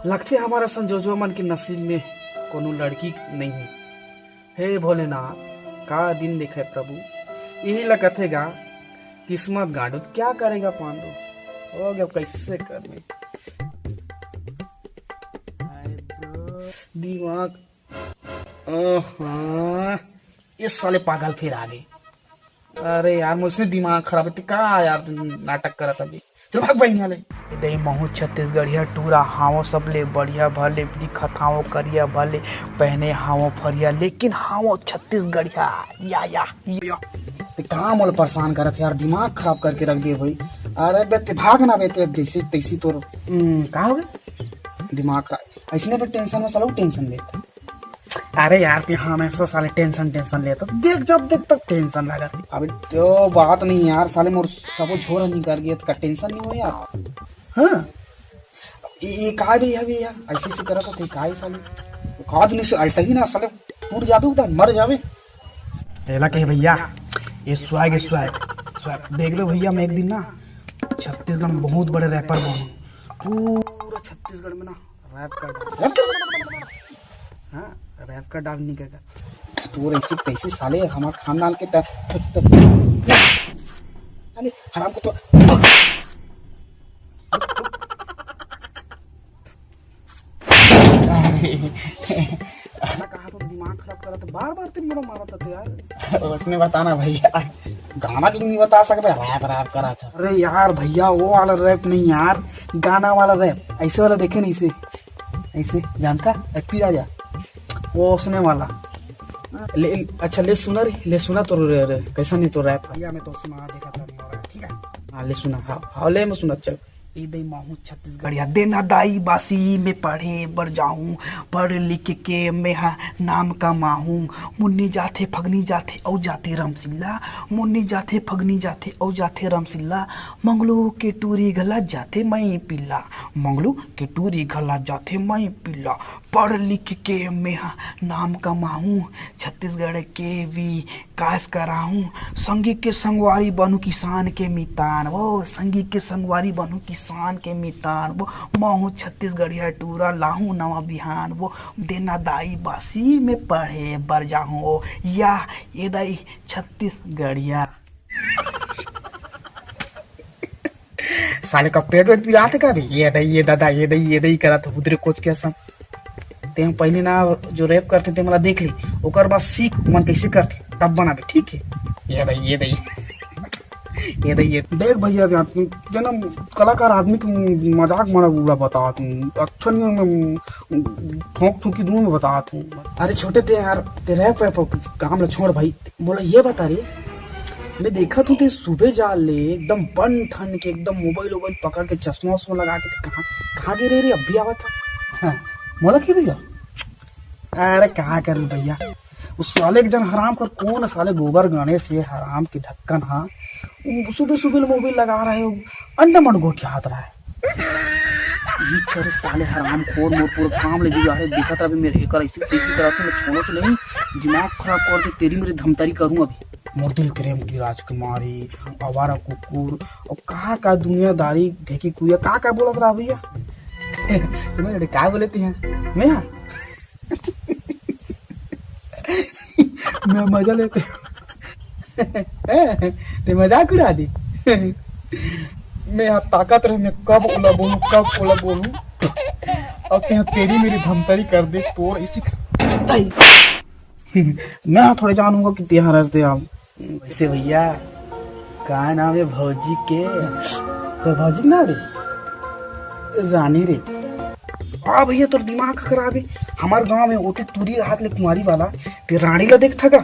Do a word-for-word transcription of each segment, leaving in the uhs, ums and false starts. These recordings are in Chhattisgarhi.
लगथे हमर असन जोजवा मन के नसीब में कोनो लड़की नहीं हे। हे भोलेनाथ, का दिन देखे प्रभु, यही ला कथे गा, किस्मत गांडू, त क्या करेगा पांडू? हो गया, कैसे करबे? हाय ब्रो, दिमाग, आहा, ये साले पागल फिर आ गए। अरे यार, मुझसे दिमाग खराब है, का यार, तुम नाटक करत अभी। चल भाग भाई, यहाँ ले। दे महू छत्तीसगढ़िया टूरा, हावो सबले बढ़िया, भले दिखत हावो करिया, भले पहने हावो फरिया, लेकिन हावो छत्तीसगढ़िया। या, या, या। ते का मोला परेशान करत यार, दिमाग खराब करके रख दिए भाई। अरे बे, ते भाग ना बे, ते जैसे तैसी तोर, हम्म, का हो गए? दिमाग खराब, ऐसने तो टेंशन में साला टेंशन लेता। अरे यार, ते हमेशा साले टेंशन, टेंशन लेता। देख, जब देख तब टेंशन लगा। अबे तो बात नहीं यार, साले मोर सबो झोरा निकल गया, तो का टेंशन नहीं हो यार? हाँ, ये, ये का भी है भैया, ऐसे से करत होते का ही साले? का दिन से अल्टा ही ना साले, टूट जाबे उधर, मर जाबे। तेला कहे भैया, ये स्वैग है, स्वैग, स्वैग। देख लो भैया, मैं एक दिन ना छत्तीसगढ़ में बहुत बड़े रैपर बनूँ। पूरा छत्तीसगढ़ में ना रैप कर डाल, रैप कर, हाँ, रैप कर डाल निकलेगा। तोर ऐसे कैसे साले हमारे खानदान के त-, त-, त-, साले हराम को तो अरे। मैं कहा तो दिमाग खराब करा था, बार बार तुम मेरा मारा था तो यार। उसने बताना भैया, गाना भी नहीं बता सकते, रैप रैप करा था। अरे यार भैया, वो वाला रैप नहीं यार, गाना वाला रैप, ऐसे वाला देखे नहीं, ऐसे, ऐसे जानता, हैप्पी राजा, वो उसने वाला। ले, अच्छा ले सुना रे, ले सुना तो रे, रे, कैसा नहीं तो रैप। भैया मैं तो सुना देखा था, नहीं हो रहा है, ठीक है। हाँ ले सुना, हाँ, हाँ ले मैं सुना, चल। ए दई महू छत्तीसगढ़िया, देना दाई बासी में पढ़े बर जाहूँ, पढ़ लिख के मेहा नाम कमाहूँ। मुन्नी जाथे फगनी जाथे औ जाथे रामसिल्ला, मुन्नी जाथे फगनी जाथे औ जाथे रामसिल्ला। मंगलू के टूरी घला जाथे माई पिल्ला, मंगलू के टूरी घला जाथे माई पिल्ला। पढ़ लिख के मेहा नाम कमाहूँ, छत्तीसगढ़ के विकास कराहूँ। संगी के संगवारी बनू किसान के मितान, वो संगी के संगवारी बनू किसान के मितान, वो महू छत्तीसगढ़िया टूरा लाहूँ नवा बिहान, वो देना दाई बासी में पढ़े बर जाहूँ, वो या ये दाई छत्तीसगढ़िया। साले का पेट वेट पिरात हे का बे? ये दई, ये दादा, ये दई, ये दई करत हुदरे कोच के असम। ते हम पहले ना जो रैप करते ते मला देख ली, ओकर बाद सीख मन कैसे करते, तब बनाबे, ठीक है? ये दई, ये दई। ये दई, ये देख भैया, यार, तुम जना कलाकार आदमी के मजाक मना उड़ा बता तुम, अच्छा नहीं है, मैं ठोंक ठोंकी दूं मैं बता तुम। अरे छोटे ते यार, ते रैप वैप काम ला छोड़ भाई, मोला ये बता रे, मैं देखा तू ते सुबह जा ले एकदम बन ठन के, एकदम मोबाइल वोबाइल पकड़ के, चश्मा उश्मा लगा के, ते कहाँ, कहाँ गिरे रे? अभी आवत था। हाँ, मोला की भैया? अरे कहाँ करूँ भैया, उस साले के जन हराम कर कौन साले गोबर गणेश ये हराम की ढक्कन हा, वो सुबह सुबह मोबाइल लगा रहे हो, अंडा मंड गोठियात रहा है। ये छोरे साले हराम खोर मोर पूरा काम ले बिगाड़े, देखत रहा मेरे एकर ऐसी तैसी करत, मैं छोड़ो तो नहीं, दिमाग खराब कर दे तेरी मेरी धमतरी करूँ अभी। मोर दिल प्रेम की राजकुमारी, आवारा कुकुर, और कहाँ का दुनियादारी, ढेकी कुया, का का बोलत रहा भैया? सुनो रे, का बोले थे यहाँ? मैं यहाँ? मैं मजा लेते। ते मजाक उड़ा दी। मैं यहाँ ताकत रहे, मैं कब ओला बोलूँ, कब ओला बोलूँ। अब ते यहाँ तेरी मेरी धमतरी कर दे, तोर इसी। मैं थोड़े जानूंगा कि ते यहाँ रस दे आप। वैसे भैया, का नाम है भौजी के? तो भौजी ना रे, रानी रे। आ भैया, तोर दिमाग खराब है। हमार गांव में ओती तुरी राहत ले कुमारी वाला, ते रानी ला देखथा का?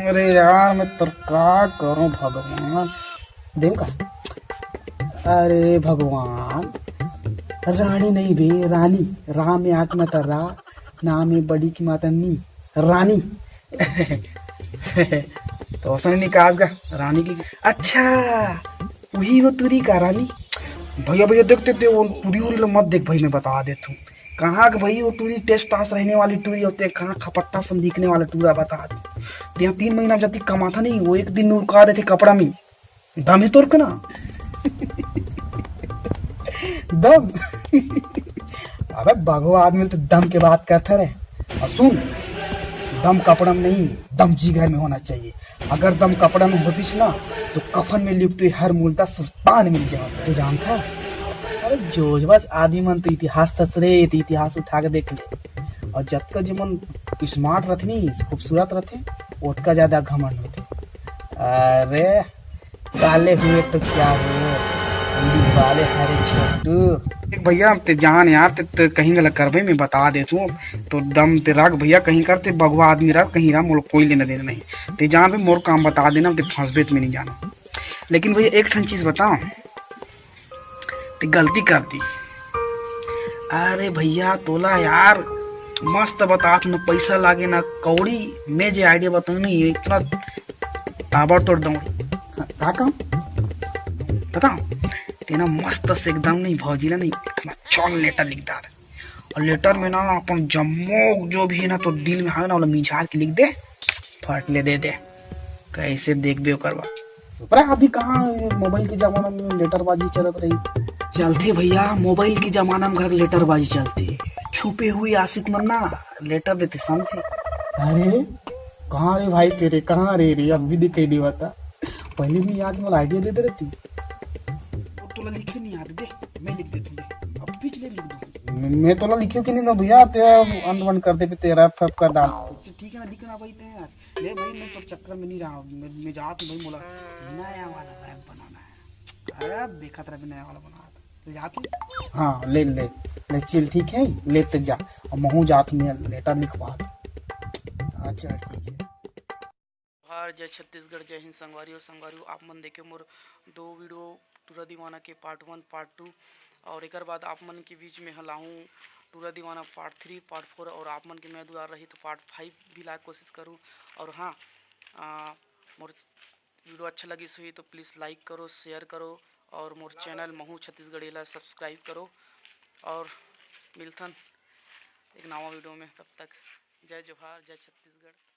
अरे यार, मैं तोर का करूं भगवान, देव का? अरे भगवान, रानी नहीं बे, रानी। राम में आत्मा का रा, नाम में बड़ी की माता नी, रानी। तो उसने निकाल का रानी की। अच्छा, वही वो टूरी का रानी। भैया, भैया, देखते थे वो टूरी उरी ला मत देख भाई, मैं बता देता हूँ। कहाँ के भाई वो टूरी टेस्ट पास रहने वाली टूरी होते, कहाँ खपट्टा सन दिखने वाला टूरा बता दे। ते यहाँ तीन महीना जति कमाथा नहीं, वो एक दिन उड़का देते कपड़ा में। दम है तोर कना? दम? अबे बघवा आदमी तो दम के बात करता रे। और सुन, दम कपड़ा में नहीं, दम जिगर में होना चाहिए। अगर दम कपड़ा में होतीस ना, तो कफन में लिपटी हर मूलता सुल्तान मिल जाओ। तू जानता? अरे जोजबस आदमी मन तो इतिहास तस रे, तो इतिहास उठा के देख ले। और जतका जो मन स्मार्ट रथे नी, खूबसूरत रथे, ओतका ज्यादा घमंड होथे। अरे काले हुए तो क्या हुए, निवाले हरे छोटू। देख भैया, ते जान यार, ते, ते कहीं गलत करबे, मैं बता देत हूँ। तो दम ते रख भैया, कहीं कर ते बघवा आदमी रख, कहीं रह, मोला कोई लेना देना नहीं। ते जान बे, मोर काम बता देना, ते फंसबे तो मैं नहीं जाना। लेकिन भैया एक ठन चीज बताओ, ते गलती कर दी। अरे भैया तोला यार मस्त बतात, न पैसा लागे न कौड़ी। मैं जे आइडिया बताऊँ नहीं, ये इतना ताबड़तोड़ दौड़। का काम? पता, तेना मस्त से एकदम नहीं भौजी ला नहीं, इतना चौल लेटर लिख डार। और लेटर में ना अपन जम्मो जो भी है ना तो दिल में है ना, ओला मिझार के लिख दे, फट ले दे दे। कैसे देखबे ओकर बाद? अरे अभी कहाँ मोबाइल के जमाना में लेटरबाजी चलत रही। चलथे भैया, मोबाइल के जमाना में घर लेटरबाजी चलथे। छुपे हुए आशिक मन ना लेटर देथे, समझे? अरे कहाँ रे भाई तेरे, कहाँ रे रे, अब भी दिखाई नहीं बता। पहले नहीं याद, मोला आइडिया दे दे रहती। वो तोला लिखे नहीं याद, दे मैं लिख देता हूँ, दे। अब पिछले लिख दूँ। मैं, मैं तोला लिखे कि नहीं ना भैया, ते अंत बंद कर दे, फिर तेरा फैप कर डाल। अच्छा ठीक है ना, लिखना भाई ते यार। ले भाई, मैं तो चक्कर में नहीं रहा, मैं, मैं जात हूँ भाई, मोला नया वाला रैप बनाना है। अरे देखत रह, नया वाला बना। ले जात हूँ। हाँ ले ले, ले चल ठीक है, लेते जा। अब महू जात में लेटर लिखवा दे। अच्छा ठीक है। जोहार, जय छत्तीसगढ़, जय हिंद संगवारी हो। संगवारी हो, आप मन देखे मोर दो वीडियो टूरा दीवाना के पार्ट वन, पार्ट टू, और एकर बाद आप मन के बीच में हलाहूँ टूरा दीवाना पार्ट थ्री, पार्ट फोर, और आप मन के मैं दुलार रही तो पार्ट फाइव भी लाए कोशिश करूँ। और हाँ, आ, मोर वीडियो अच्छा लगिस होही तो प्लीज लाइक करो, शेयर करो, और मोर चैनल महू छत्तीसगढ़ी ला सब्सक्राइब करो। और मिलथन एक नवा वीडियो में, तब तक जय जोहार, जय छत्तीसगढ़।